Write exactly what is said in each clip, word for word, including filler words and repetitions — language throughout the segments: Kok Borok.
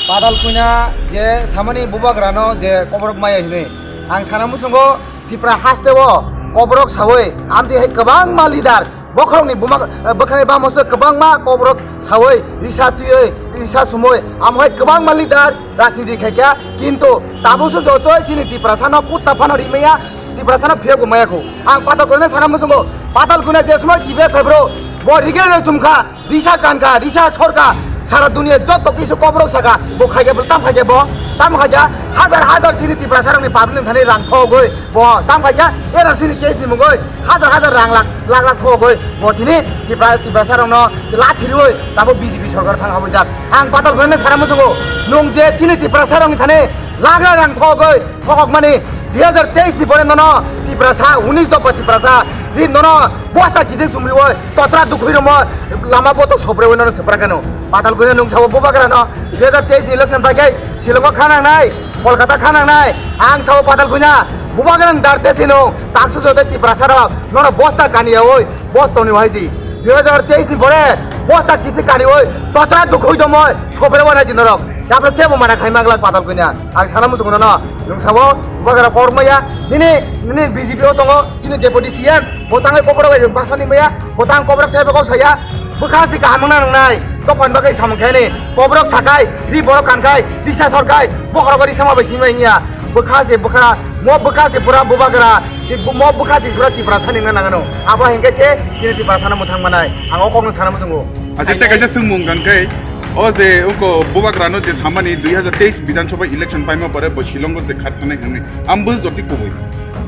Padal Kuina je samani bubagrano je koborok maya hinwi, ang sana muchungo Tipra hasteo koborok sawi amtwi hai kwbangma leader, bokhorokni buma, bwkhani bamose kwbangma koborok sawi risa twiwi risa sumwi amo hai kwbangma leader rajniti khaikha, kintu tabukse joto chini Tiprasano kutta phano rimaya, Tiprasano phiyok bo maya kho. Ang Padal Kuina sana muchungo, Padal Kuina je somoi T V phaibro bo rigel rw chumkha, risa kankha, risa sorkha, sara dunia joto kisu koborok saka, bo khaikhe bo tam khaikhe bo, tam khaikha, hajar hajar chini Tiprasarokni public ni thani rang thogwi bo tam khaikha, N R C ni case ni mungwi hajar hajar rang lak lak lak thogwi bo tini Tipra Tiprasarokno lathirwi tabo B J P sorkar thang habwijak. Ang Padal Kuina sana muchungo, nung je chini Tiprasarokni thani lak lak rang thogwi thokokmani dui hajar teis ni pore nono Tiprasa, unis dopha Tiprasa, ri nono bosta kijik sumriwi totra dukhwi romo lama botok soprewi nono swpra kano. Padal Kuina nung sabo bubagrano dui hajar teis ni election bai khe Shillongo khanangnai, Kolkata khanangnai, ang sabo Padal Kuina bubagrang darte sino taksu jote Tiprasarok nono bosta kaniyawi bos toni hai si. Dui hajar teis ni pore bosta kisi kani oi totra dukhoi domoi sopre wana jinorok. Yapre kebo mana khai manglak Padal Kuina. Ang sana muchung nono nung sabo bubagra por maya. Nini, nini B J P o tongo chini deputy C M. Bo tangai koborok bai basani maya. Bo tang koborok thai bagok saya. Bwkha si kaham wngna nangnai. Dophani bagwi samung khaini. Koborok sakai, ri borok kankai, risa sorkai. Bokhorok ri sama bai singbai niya. Bwkha se bwkha, mo bwkha se pura bubagra, se bu-, mo bwkha se pura Tiprasa ningna nangano. Abo hinkhe se chini Tiprasano mwthang manai. Ang o kokno sana muchungo. Acha tei kaisa swngmung kangkhe, o je oko bubagrano je samani dui hajar teis Bidhan Sabha election paima pore bo Shillongo je khat thanai hwnwi. Ang bo joti kubui.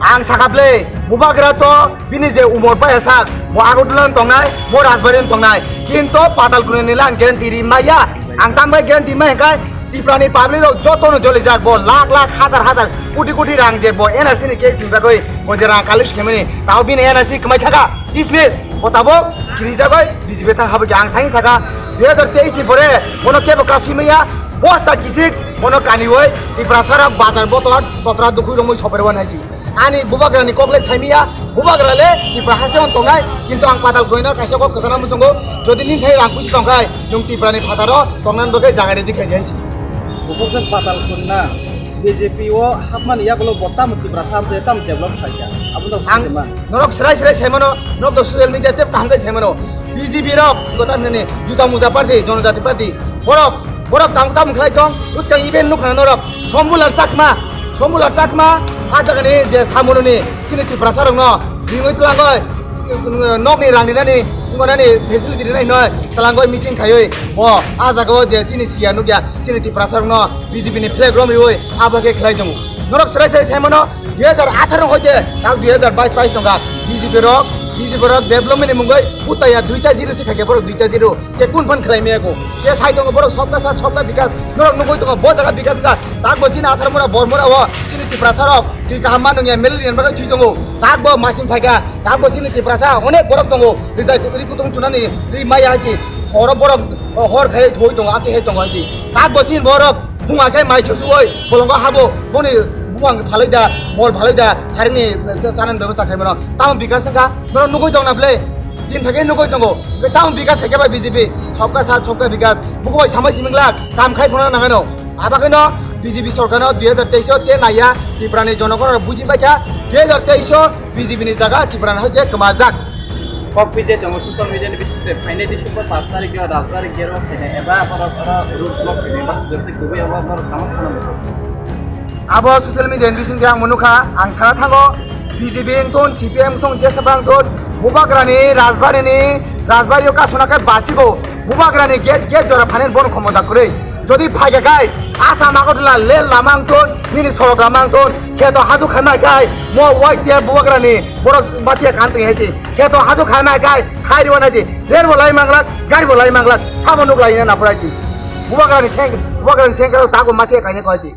Ang sakha ble, bubagra to bini je umor bai sak, bo Agartala tongnai, bo Rajbari tongnai. Kinto Padal Kuina ni lang guarantee ri maya. Ang tang bai guarantee mai hwnkhe Tiprani public rok jotono jolijak, bo lakh lakh, hajar hajar, koti koti rang je bo N R C ni case ni bagwi bo je rang collect khaimani, tao bini N R C kwmai thaka, dismiss, bo tabuk kirijagwi B J P thang habwi khe. Ang saini saka dui hajar teis ni pore bono kebo kasui maya, bosta kichik bono kaniwi Tiprasa rok bazar botola totra dukhwi romwi soperwan haisi. Ani bubagrani kok le saimiya, bubagra le Tipra haste on tongnai, kintu ang Padal Kuina kaisa kok kwchana muchungo, jodi nini thai rang puisi tongkhai, nwng Tiprani phataro tongnan bagwi jaga ready khai diaisi. Bukhukjak Padal Kuina B J P o hapmani yagulo bo tamo Tiprasa hamjai tamo develop khaikha, abo no ang saima. Norok serai serai saimano, norok do social media tep kaham khai saimano, B J P rok, kota mene, juta muja party, jonojati party, borok Borok tamo tamo khlai tong, bwskang event nukha norok. Sombular Chakma, Sombular Chakma, a jagani je samununi chini Tiprasa rokno ringwi twlangwi, nokni rang rinani, wngnani facility rinai hinwi twlangwi meeting khaiwi bo a jagao je chini siya nukya, chini Tiprasa rokno B J P ni flag romriwi abo khe khlai tongo. Norok serai serai saimano, dui hajar atharo hoite tak dui hajar bais bais tongkha. B J P rok, B J P rok development ni mungwi kutaya duita zero se khaikhe borok duita zero. Te kun phan khlai maya ko? Te sai tongo borok sobka sat sobka bikas. Norok nugwi tongo bo jaga bikas ka. Tak bo chini athar mura bor mura o chini Tiprasa rok twi kaham ma nungya malaria ni bagwi thwi tongo. Tak bo masing phaikha. Tak bo chini Tiprasa onek borok tongo. Rijai ri kutung chunani ri maya hai si. Horo borok hor khai thoi tongo, ati hai tongo hai si. Tak bo chini borok Buma khe mai chusu oi, bolongo habo, boni bumang phalai da, bol phalai da, saringni chanani bebostha khai mano. Tamo bikas wngkha, norok nugui tong na ble? Din thake nugui tongo. Tamo bikas hai khe bai B J P, sobka sat, sobka bikas. Buku bai samai siming lak, kam khai phano nangano. Abakino B J P sorkarno dui hajar teis o te naiya, Tiprani jonogon rok buji paikha, dui hajar teis o B J P ni jaga Tiprani hoite kwmajak. Kok pije tongo social media ni bisingtwi phainai December pash tarikh o Rajbari gate o phainai eba borok oro road block khainai eba sujak twi kubui abo borok tamo sana muchung. Abo social media ni bisingtwi ang nukha, ang sana thango B J P wngthun, C P M wngthun, jesaba wngthun, bubagrani Rajbari ni, Rajbari o kasuna khe bachigo, bubagrani gate, gate jora phainai bono khomota kwrwi. Jodi phaikha khai, Assam Agartala lel lama wngthun, nini sorok lama wngthun, kheto hajuk khaima khai, mo Y T F bubagrani borok bathia kan tong hai si. Kheto hajuk khaima khai, khai riwa nai si. Rel bo lai manglak, gari bo lai manglak, samo nuk lai na naprai si. Bubagrani seng, bubagrani seng karo tago mathia kaine koi si.